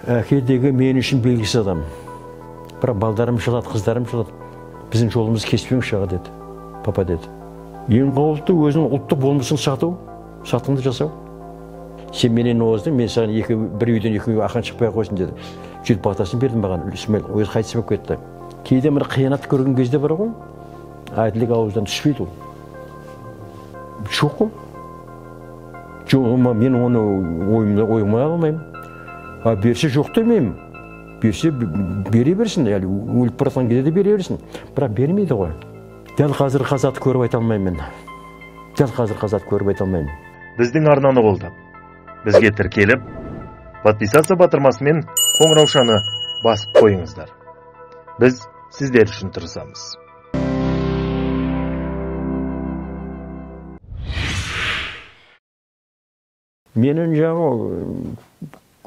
Әке деген мен үшін белгісіз адам. Бірақ балдарым жылады, қыздарым жылады. Біздің жолымызды кеспеңізші, аға деді, папа деді. Ең қауіпті өзінің ұлттық болмысын сату, сатқынды жасау. Сен менен оздың, мен саған бір үйден екі үйге ақын шықпай қойсын деді. Сөйтіп батасын берді маған, Исмаил өзі қайтыс болып кетті. Кейде бір қиянат көрген кезде бар ғой, әділдік ауыздан түспейді ол. Жоқ қой. Жоқ, мен оны ойыма алмаймын. А берсе жоқ демеймін. Берсе бере берсін, әлі өліп бара жатқан кезде де бере берсін. Бірақ бермейді ғой. Дәл қазір қазақты көріп айта алмаймын мен. Дәл қазір қазақты көріп айта алмаймын. Біздің арнаны қолдап, бізге тіркеліп, подписаться батырмасымен қоңыраушаны басып қойыңыздар. Біз сіздер үшін тырысамыз. Менің жаңа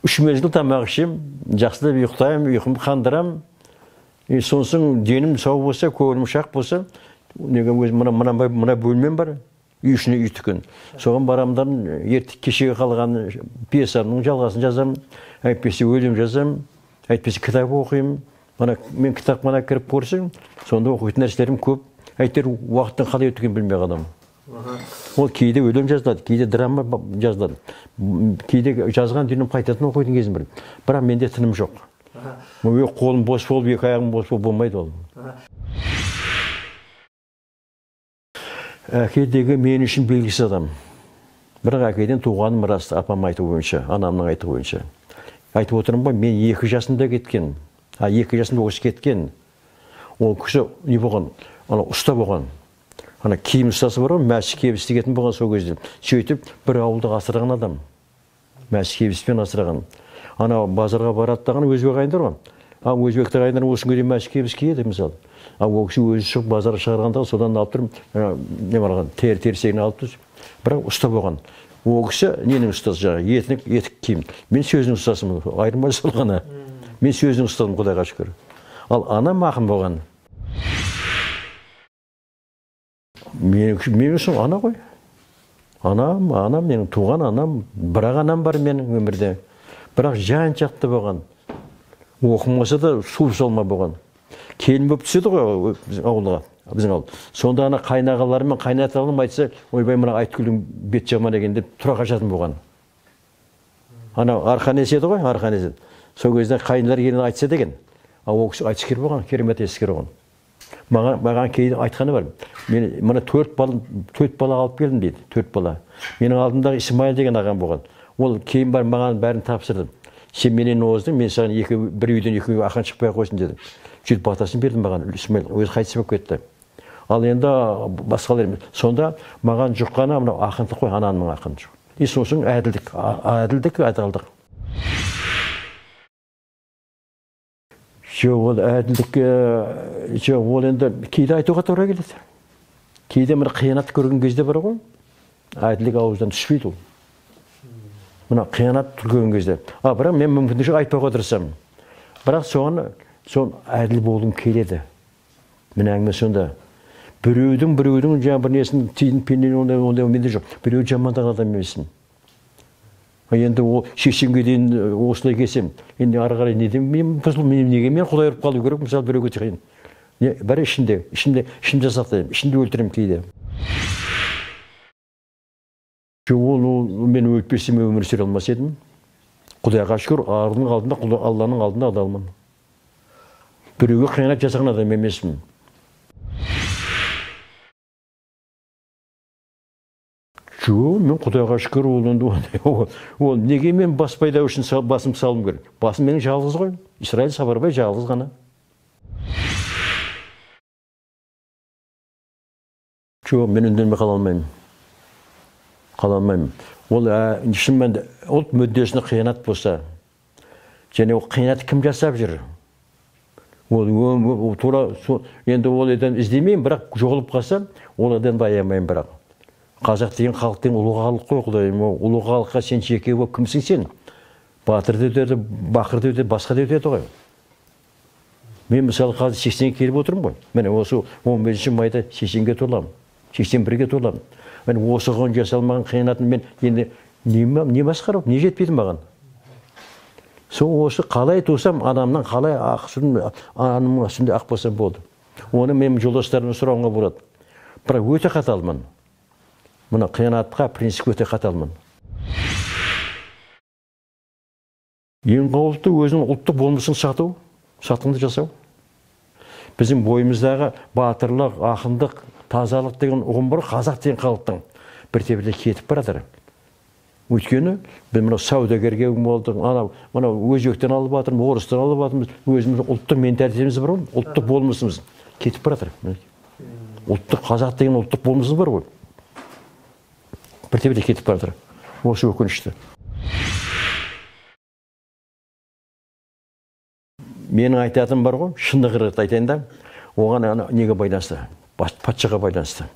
3 мезгіл тамақ ішемін, жақсылап ұйықтаймын, ұйқымды қандырамын. Сонсоң денім сау болса, көңілім шақ болса, неге өзім мына бөлмем бар, үй ішіне үй түкін. Соған барамдан ерте кешегі қалған пьесамның жалғасын жазамын, әйтпесе өлең жазамын, әйтпесе кітап оқимын. Мен кітапханаға кіріп көрсем, сонда оқитын нәрселерім көп. Әйтеуір уақыттың қалай өткенін білмей қаламын. Ол кейде өлең жазылады, кейде драма жазылады. Кейде жазған дүнием қайтадан оқитын кезім бар. Бірақ менде тыным жоқ. Қолым бос болып, екі аяғым бос болып болмайды ол. Әке деген мен үшін белгісіз адам. Бірақ әкеден туғаным рас, апам айтуы бойынша, анамның айтуы бойынша. Айтып отырмын ғой, мен 2 жасымда кеткен. 2 жасымда ол кісі кеткен. Ол кісі не болған, ана ұста болған. Ана киім ұстасы бар ғой, мәсі кебіс тігетін болған сол кезде. Сөйтіп бір ауылды асыраған адам. Мәсі кебіспен асыраған. Ана базарға барады даған өзбек ағайындар ғой. А өзбектер ағайындар осы күнге дейін мәсі кебіс киеді мысалы. А ол кісі өзі шығып базарға шығарғанда содан алып тұрып, не барған, терісегін алып тұрып, бірақ ұста болған. Ол кісі ненің ұстасы жаңағы, етік киім. Мен сөзінің ұстасымын, айырма сол ғана. Мен сөзінің ұстазым, Құдайға шүкір. Ал анам ақын болған. Мен үшін ана ғой. Анам, менің туған анам, бірақ анам бар менің өмірде. Бірақ жан-жақты болған. Оқымаса да су салма болған. Келін болып түседі ғой ауылға, біздің ауыл. Сонда ана қайнағаларым мен қайнаталарым айтса, ойбай мына Айткүлдің бет жаман екен деп тұра қашатын болған. Ана арқан еседі ғой, арқан еседі. Сол кезде қайнылар келін айтса деген. А ол кісі айтыскер болған, керемет ескер болған. Маған кейде айтқаны бар. Мен мына 4 бала алып келдім дейді, 4 бала. Менің алдымдағы Исмаил деген ағам болған. Ол кейін бар маған бәрін тапсырды. Сен менен оздың, мен саған бір үйден екі үйге ақын шықпай қойсын деді. Сөйтіп батасын берді маған, Исмаил өзі қайтыс болып кетті. Ал енді басқалар емес. Сонда маған жұққаны мынау ақындық қой, анамның ақыны жоқ. И сосын әділдік, әділдік, адалдық. Жоқ, ол әділдікке, жоқ, ол енді кейде айтуға тура келеді. Кейде бір қиянат көрген кезде бар ғой, әділдік ауыздан түспейді ол. Мына қиянат көрген кезде. А бірақ мен мүмкіндікше айтпауға тырысамын. Бірақ соған әділ болғым келеді. Міне әңгіме сонда. Біреудің жаңа бір несін тиін пенен ондай менде жоқ. Біреу жамандаған адам емеспін. Енді ол 80-ге дейін осылай келсем, енді ары қарай не деймін, мен неге мен құдай ұрып қалу керек, мысалы біреуге тиген. Бәрі ішінде, ішімде сақтаймын, ішімде өлтіремін кейде. Жоқ, ол мен өлтпесем өмір сүре алмас едім. Құдайға шүкір, ардың алдында, Алланың алдында адалмын. Біреуге қиянат жасаған адам емеспін. Жоқ, мен Құдайға шүкір, ол енді ол неге мен бас пайда үшін басым салым керек? Басым менің жалғыз ғой. Исраил Сапарбай жалғыз ғана. Жоқ, мен үндемей қала алмаймын. Қала алмаймын. Ол шын мәнінде ұлт мүддесіне қиянат болса, және ол қиянат кім жасап жүр? Ол тура енді ол адам іздемеймін, бірақ жоғалып қалса, ол адамды аямаймын бірақ. Қазақ деген халық деген ұлы халық қой, Құдайым. Ұлы халыққа сен жеке болып кімсің сен? Батыр деп өтеді, бақыр деп өтеді, басқа деп өтеді ғой. Мен мысалы қазір 80-ге келіп отырмын ғой. Міне осы 15 майда 80-ге толамын, 81-ге толамын. Міне осыған жасалмаған қиянатын мен енді не масқара, не жетпейді маған? Сол осы қалай тусам, анамнан қалай ақ сүтім, анамның сүтінде ақ болсам болды. Оны менің жолдастарымнан сұрауға болады. Бірақ өте қаталмын. Мына қиянатқа, принципке өте қаталмын. Ең қауіпті өзінің ұлттық болмысын сату, сатқындық жасау. Біздің бойымыздағы батырлық, ақындық, тазалық деген ұғым бар, қазақ деген халықтың бірте-бірте кетіп баратыр. Өйткені біз мынау саудагерге болдық, анау мынау өзбектен алып жатырмыз, орыстан алып жатырмыз, өзіміздің ұлттық менталитетіміз бар ғой, ұлттық болмысымыз кетіп баратыр. Ұлттық қазақ деген ұлттық болмысымыз бар ғой. Бірте-бірте кетіп баратыр. Осы өкінішті. Менің айтатыным бар ғой, шындығын айтайын да, оған ана неге байланысты? Патшаға байланысты.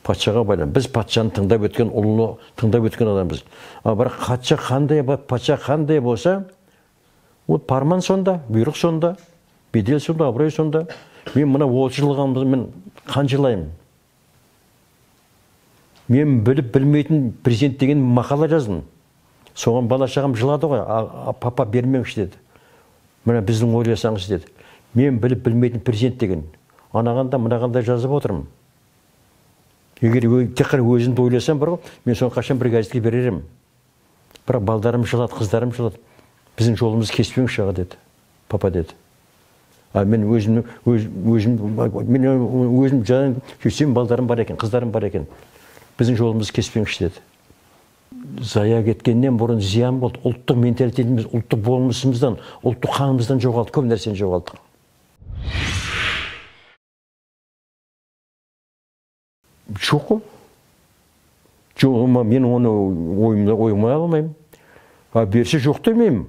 Патшаға байланысты. Біз патшаны тыңдап өткен, ұлыны тыңдап өткен адамбыз. А бірақ патша қандай, патша қандай болса, ол парман сонда, бұйрық сонда, бедел сонда, абырой сонда. Мен мына 30 жылғанымызды мен қаншалаймын. Мен біліп білмейтін президент деген мақала жаздым. Соған бала шағам жылады ғой, папа бермеңізші деді. Мына біздің ойласаңыз деді. Мен біліп білмейтін президент деген. Анағанда мынағанда жазып отырмын. Егер тек қана өзімді ойласам бар ғой, мен соны қашан бір газетке берер едім. Бірақ балдарым жылады, қыздарым жылады. Біздің жолымызды кеспеңізші аға деді. Папа деді. А мен өзім мен өзім жан сөйтсем балдарым бар екен, қыздарым бар екен. Біздің жолымызды кеспеңізші деді. Зая кеткеннен бұрын зиян болды. Ұлттық менталитетіміз, ұлттық болмысымыздан, ұлттық қанымыздан жоғалдық, көп нәрсені жоғалттық. Жоқ қой. Жоқ, мен оны ойыма алмаймын. А берсе жоқ демеймін.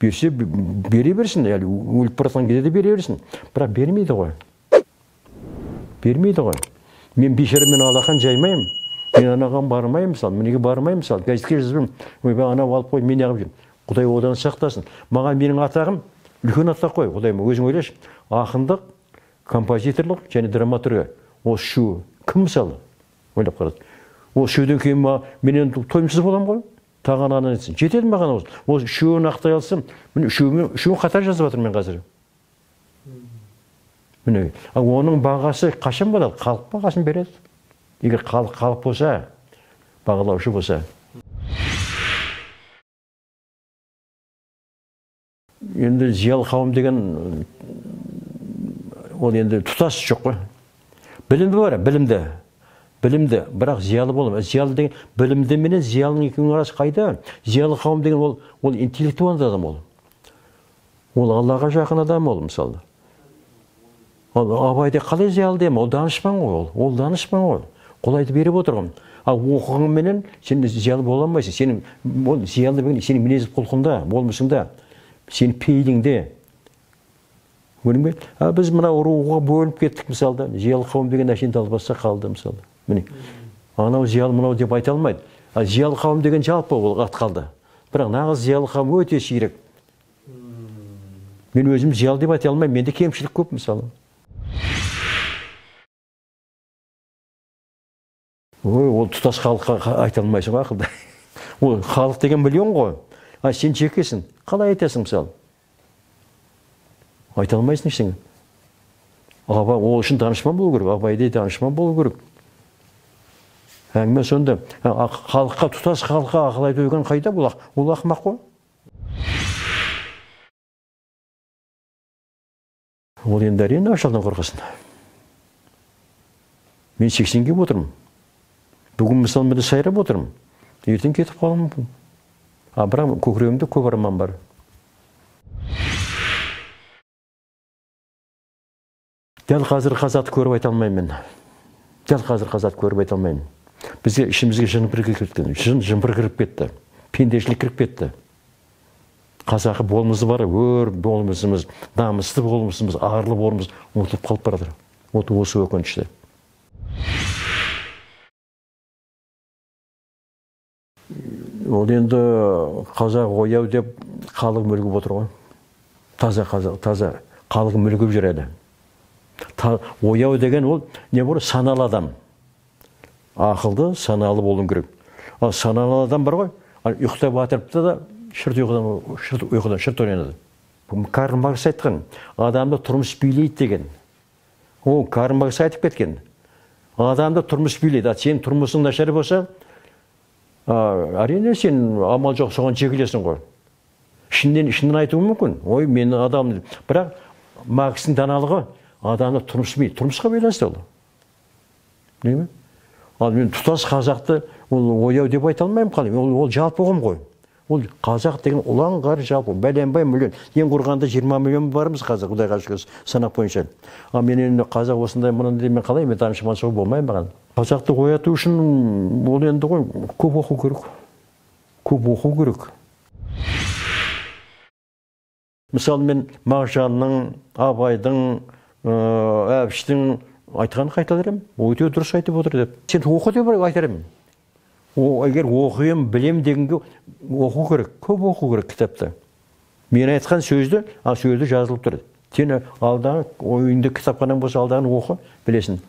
Берсе бере берсін, әлі өліп бара жатқан кезде де бере берсін. Бірақ бермейді ғой. Бермейді ғой. Мен бейшара мен алақан жаймаймын. Мен анаған бармаймын, мысалы, мінеге бармаймын, мысалы, газетке жазбаймын. Ойбай, анау алып қой, мен неғып жүрмін. Құдай одан сақтасын. Маған менің атағым үлкен атақ қой, Құдайым, өзің ойлашы. Ақындық, композиторлық және драматургия. Осы үшеуі кім мысалы? Ойлап қарады. Ол үшеуден кейін мен енді тойымсыз боламын ғой. Тағы ананы айтсын. Жетеді маған осы. Осы үшеуін ақтай алсам, міне үшеуін қатар жазып жатырмын мен қазір. Міне, оның бағасы қашан болады? Халық бағасын береді. Егер халық болса, бағалаушы болса. Енді зиялы қауым деген ол енді тұтас жоқ қой. Білімді бар, білімді. Білімді, бірақ зиялы болмайды. Зиялы деген білімді менен зиялының екеуінің арасы қайда? Зиялы қауым деген ол интеллектуалды адам ол. Ол Аллаға жақын адам ол, мысалы. Ол Абайды қалай зиялы деймін? Ол данышпан ғой ол. Ол данышпан ғой. Қолайды беріп отырғым. Ал оқығанменен сен зиялы бола алмайсың. Сенің ол зиялы деген сенің мінез құлқында, болмысыңда, сенің пейіліңде. Көрдің бе? А біз мына руға бөлініп кеттік мысалы да. Зиялы қауым деген әшейін далбаса қалды мысалы. Міне. Анау зиялы, мынау деп айта алмайды. А зиялы қауым деген жалпы ол ат қалды. Бірақ нағыз зиялы қауым өте сирек. Мен өзім зиялы деп айта алмаймын. Менде кемшілік көп мысалы. Ой, ол тұтас халыққа айта алмайсың ғой ақылды. Ол халық деген миллион ғой. А сен жекесің. Қалай айтасың мысалы? Айта алмайсың ештеңе. Абай ол үшін данышпан болу керек. Абайдай данышпан болу керек. Әңгіме сонда. Халыққа, тұтас халыққа ақыл айту деген қайда бұл? Ол ақымақ қой. Ол енді әрине ажалдан қорқасың. Мен 80-ге отырмын. Бүгін мысалы мен сайрап отырмын. Ертең кетіп қалуым мүмкін. А бірақ көкірегімде көп арман бар. Дәл қазір қазақты көріп айта алмаймын мен. Дәл қазір қазақты көріп айта алмаймын. Бізге ішімізге жын бір кіріп кетті. Жын жымпыр кіріп кетті. Пендешілік кіріп кетті. Қазақы болмысы бар, өр болмысымыз, намысты болмысымыз, арлы болмысымыз ұмытылып қалып баратыр. Вот осы өкінішті. Ол енді қазақ ояу деп халық мүлгіп отыр ғой. Таза қазақ, таза халық мүлгіп жүреді. Ояу деген ол не бар? Саналы адам. Ақылды, саналы болуың керек. Ал саналы адам бар ғой, ұйықтап жатырып та Шырт ұйқыдан, шырт ұйқыдан, шырт оянады. Карл Маркс айтқан, адамды тұрмыс билейді деген. О, Карл Маркс айтып кеткен. Адамды тұрмыс билейді. А сен тұрмысың нашар болса, әрине сен амал жоқ соған жегілесің ғой. Ішінен айтуы мүмкін. Ой, мен адам. Бірақ Маркстің даналығы адамды тұрмыс билейді. Тұрмысқа байланысты ол. Неме? Ал мен тұтас қазақты ол ояу деп айта алмаймын қалай. Ол жалпы ұғым ғой. Ол қазақ деген ұлан-ғайыр жалпы, бәленбай миллион. Ең құрғанда 20 миллион бармыз қазақ, Құдайға шүкір, санақ бойынша. Ал мен енді қазақ осындай мынандай мен қалай, мен данышпан соғып болмаймын маған. Қазақты ояту үшін ол енді ғой көп оқу керек. Көп оқу керек. Мысалы мен Мағжанның, Абайдың, Әбіштің айтқанын қайталар едім. Өте дұрыс айтып отыр деп. Сен оқы деп айтар едім. Егер оқиым, білем дегенге оқу керек, көп оқу керек кітапты. Мен айтқан сөзді, ал сөзді жазылып тұр. Сен алдағы ойыңды кітапханаң болса алдағын оқы, білесің.